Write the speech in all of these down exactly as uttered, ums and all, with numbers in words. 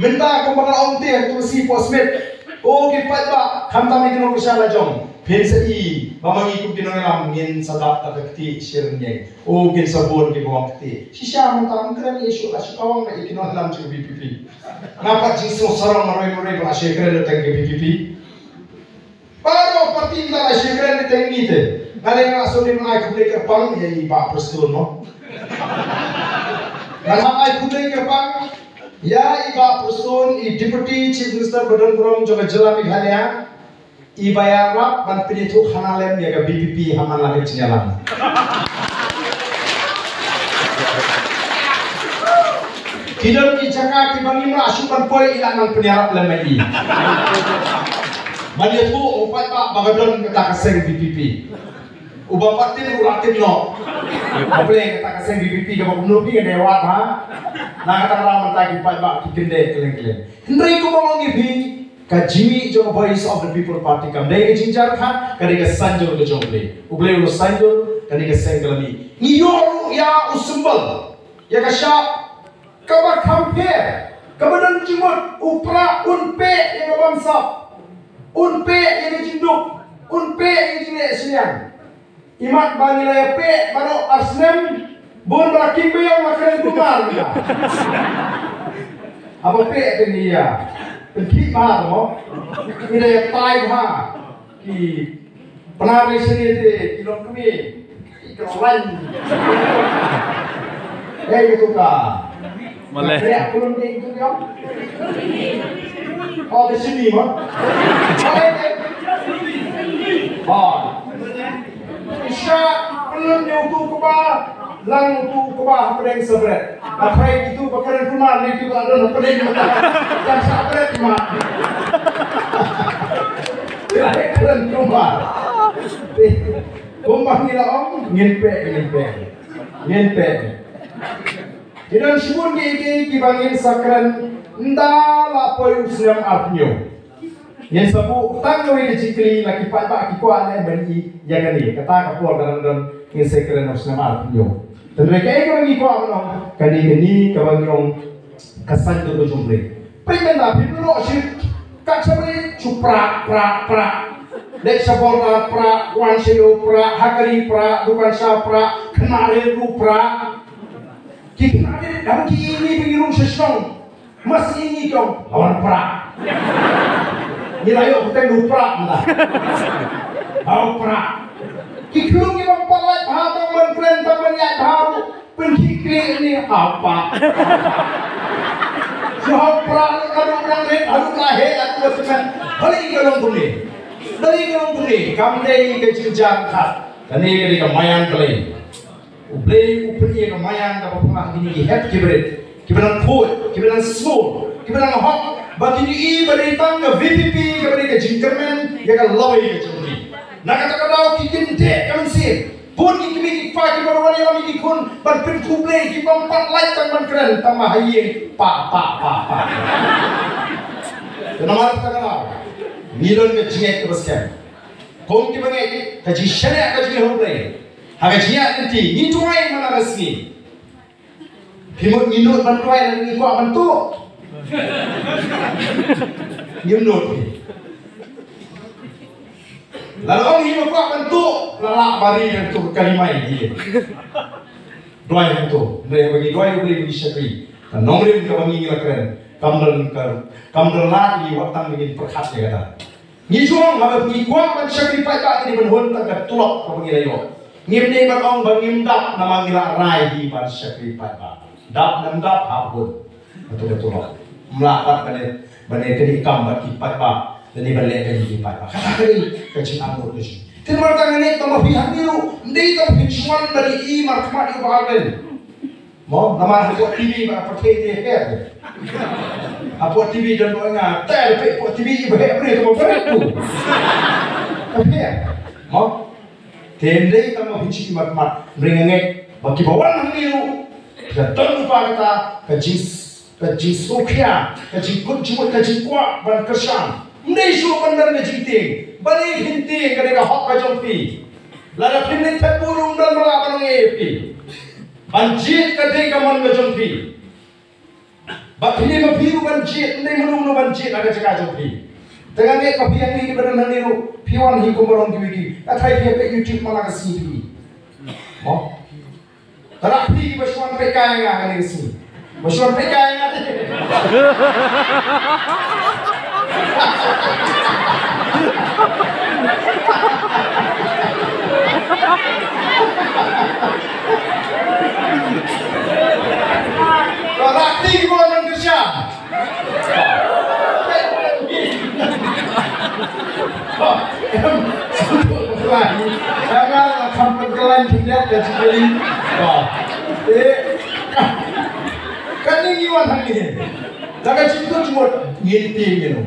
Mynta kumba nga ong te ha ka tulsi post mit. O ki paidbah, khamtam ïa ki nongkyrshan la jong. Phin sa i ba ma ngi kum ki nongïalam ngin sa dap da ka kti shisha. O kin sa bun ki bawang kti. Shisha mynta ngam kren ïa shuh, la shu kawang ïa ki nongïalam jong ka V P P. Nga pat jingsngew sarong marwei marwei ba la shu kren da tang ka V P P. Baroh party mynta la shu kren da tang ngi te. Nga leh nga shu dei ban ai khublei kyrpang ïa i Bah Prestone mo. Nga ai khublei kyrpang ïa i Bah Prestone, i Deputy Chief Minister ba don burom jong ka jylla Meghalaya. I ba ïarap ban pynïathuh khana lem ïa ka V P P ha man la ka jingïalang. Ki don ki jaka kiba ngim lah shuh ban poi, i la nang pynïarap lem ma i. Ban ïathuh u paidbah ba ka don kata ka seng V P P. Uba pat tim u la tim noh. Hapdeng kata ka seng V P P kaba kumno phi ka dei wat ha. Na kata ka daw mynta ki paidbah ki kyndit kylleng kylleng. Hynrei kumba ong ïa phi, ka jingmih jong ka Voice of the People Party kam dei ka jingjia khat, ka dei ka saiñdur ka jong U Blei. U Blei u la saiñdur, ka dei ka seng ka la mih. Ngi ïoh ruh ïa u symbol, ïa ka shap kaba kham pher, kaba don jingmut, u prah un peh ïa ka bamsap, un peh ïa ka jingduk, un peh ïa ka jingleh shiliang. Imat ba ngi la ïa peh baroh ar snem, bun ba la kim ba ïa ma kren kumar ïa. Haba peh te ngi ïa pynkhih bha mo. Ngi la ïa tai bha. Ki pnar ni sini te ki long kmie. Ki long lain. Eh, gitu ka. Maleh. Kaya aku lum ding tu dia. Oh, di sini mah. Oh. Isha, pelun ni utu keba, lang utu keba hapdeng sabret. Apai itu bakaran kumar ni kita ada hapdeng mata. Dan sabret mah. Pelun kumar. Kumar ni lah ong, ngin peh, ngin peh. Ngin peh. Ki don shibun kiei kiei kiba ngin sa kren ynda la poi u snem arphew. Ngin sa buh tang kawei ka jingkylli, la ki paidbah ki kwah ne em ban i ïa kane, kata ka por ka dang don ngin sa kren u snem arphew. Tang kawei kaba ngi kwah ban ong, kane kane kaba ngi ong ka saiñdur ka jong U Blei. Peit mynta phi pynlong shi kat sha bri shu prah, prah, prah. Leit sha border prah, wan sha ïew prah, ha kari prah, dukan sha prah, khynnah rit ruh prah. Ki khynnah rit, dang ki ïing ni ba ngi rung sha shnong. Mas ïing ni jong, la wan prah. Ngi la ïoh pyrthei ruh prah mynta. Hau prah. Ki khlung ki bym pat lait bha tang ban kren tang ban ïaid bha ruh. Pynkhih khlieh ni hapa. Shu hau prah lut haduh nang rit, haduh la heh, haduh la tymmen. Balei ka long kumne? Balei ka long kumne? Kam dei ka jingjia khat. Kane ka dei ka maïan Blei. U Blei u pynïa ka maïan kaba pynlong ha kine ki hep ki bret. Kiba nang khuid, kiba nang sngur, kiba nang hok. Ba kine i ba dei tang ka V P P, kaba dei ka jingkyrmen ïa ka lawei ka jong ngi. Na kata ka daw ki kyndit ka mynsiem. Bun ki kmie ki kpa kiba wan ïalam ïa ki khun ban pynkhublei, ki bym pat lait tang ban kren, tang ma ha ïing, pa, pa, pa, pa. Te namar kata ka daw ngi don ka jingngeit kaba skhem. Kum kiba ngeit ka jingshaniah ka jong U Blei. Ha ka jingïaid lynti ngi duwai man la ka sngi. Phi mut ngi nud ban duwai lane ngi kwah ban tuh? Ngim nud phi. Lada ong ngi kwah ban tuh, la lah bari ban tuh kali mai ngi. Duwai ban tuh. Hynrei haba ngi duwai U Blei ba ngi shakri, ka nongrim kaba ngi la kren kam don ka, kam don lad ngi wat tang ba ngin pyrkhat ïa kata. Ngi ju ong haba ngi kwah ban shakri paidbah ngi dei ban hun tang ka tulop kaba ngi la ïoh. Ngim dei ban ong ba ngim dap namar ngi la rai hi ban shakri paidbah. Dap nam dap hap hun. Kata ka tulop. Mla pat ban ïa, ban ïa kane kam bad ki paidbah. Lane ban leh kane ki paidbah. Kata ka dei ka jingangnud ka jong ngi. Te namar kata nga ngeit ba ma phi hangne ruh, ym dei tang phi shu wan ban ïa i markhmat ïa u Bah Ardent. Mo, namar hapoh T V ba pyrthei te her. Hapoh T V don ba nga, te hapoh T V i ba her bre, to ba her tu. Ka her. Mo. Te ym dei tang ba phin shu i markhmat, hynrei nga ngeit ba kiba wan hangne ruh, ka don lypa kata ka jing, ka jingsngewkhia, ka jingkut jingmut, ka jingkwah ban kyrshan. Ym dei shuh ban don ka jingtieng. Balei phin tieng, ka dei ka hok ka jong phi. Lada phin leit thep burom don ba lah ban ong ïa phi. Ban jied ka dei ka mon ka jong phi. Ba phi ma phi ruh ban jied Jit na ka jaka jong phi. Te nga ngeit ba phi hangne kiba don hangne ruh phi wan hi kum ba long kiwei ki. Ka tharai phi ïa peit YouTube man la ka sngi phi. Mo. Tara phi kiba shu wan peit kai nga hangne ka sngi. Ba shu wan peit kai nga te. Tara phi kiba wan nang kyrshan. Kane ngi wan hangne da ka jingkut jingmut, ngin tieng ïa u.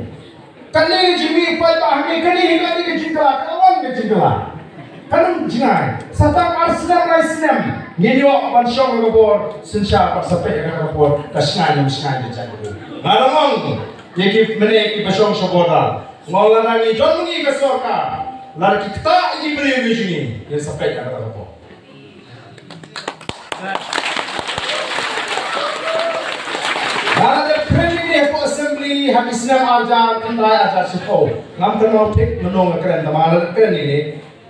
Kane ka jingmih paidbah hangne, kane hi kane ka jingkylla, ka wan ka jingkylla. Kan ym jngai. Sa tang ar snem lai snem ngin ïoh ban shong ha ka bor synshar bad sa peit ha ka bor ka shngaiñ ym shngaiñ ka jait. Nga dang ong ïa ki mane kiba shong sha border, nga ong lada ngi don ma ngi ka sorkar, lada ki ktah ïa ki briew ki jong ngi, ngin sa peit ha ka bor. Nga la dep kren ïa kane hapoh assembly ha ki snem ar hajar khyndai ar hajar shiphew. Ngam kynmaw thik mynno nga kren, tangba nga la dep kren ïa kane.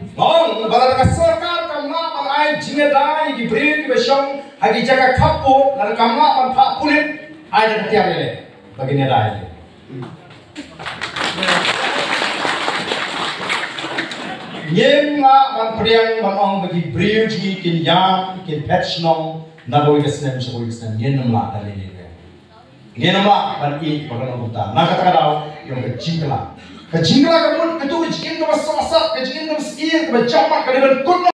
Nga ong ba lada ka sorkar kam lah ban ai jingïada ïa ki briew kiba shong ha ki jaka khappud, lada kam lah ban phah pulit, ai da ka tiar ïaleh ba kin ïada ïaleh. Ngim lah ban pdiang ban ong ba ki briew jong ngi kin ïam, kin phet shnong na kawei ka snem sha kawei ka snem. Ngin ym lah da lei lei. Ngin ym lah ban ïeit ba kan long kumta. Na kata ka daw, ïa ka jingkylla. Ka jingkylla ka mut kato ka jingim kaba sohsat, ka jingim kaba syier, kaba jam mat, ka dei ban kut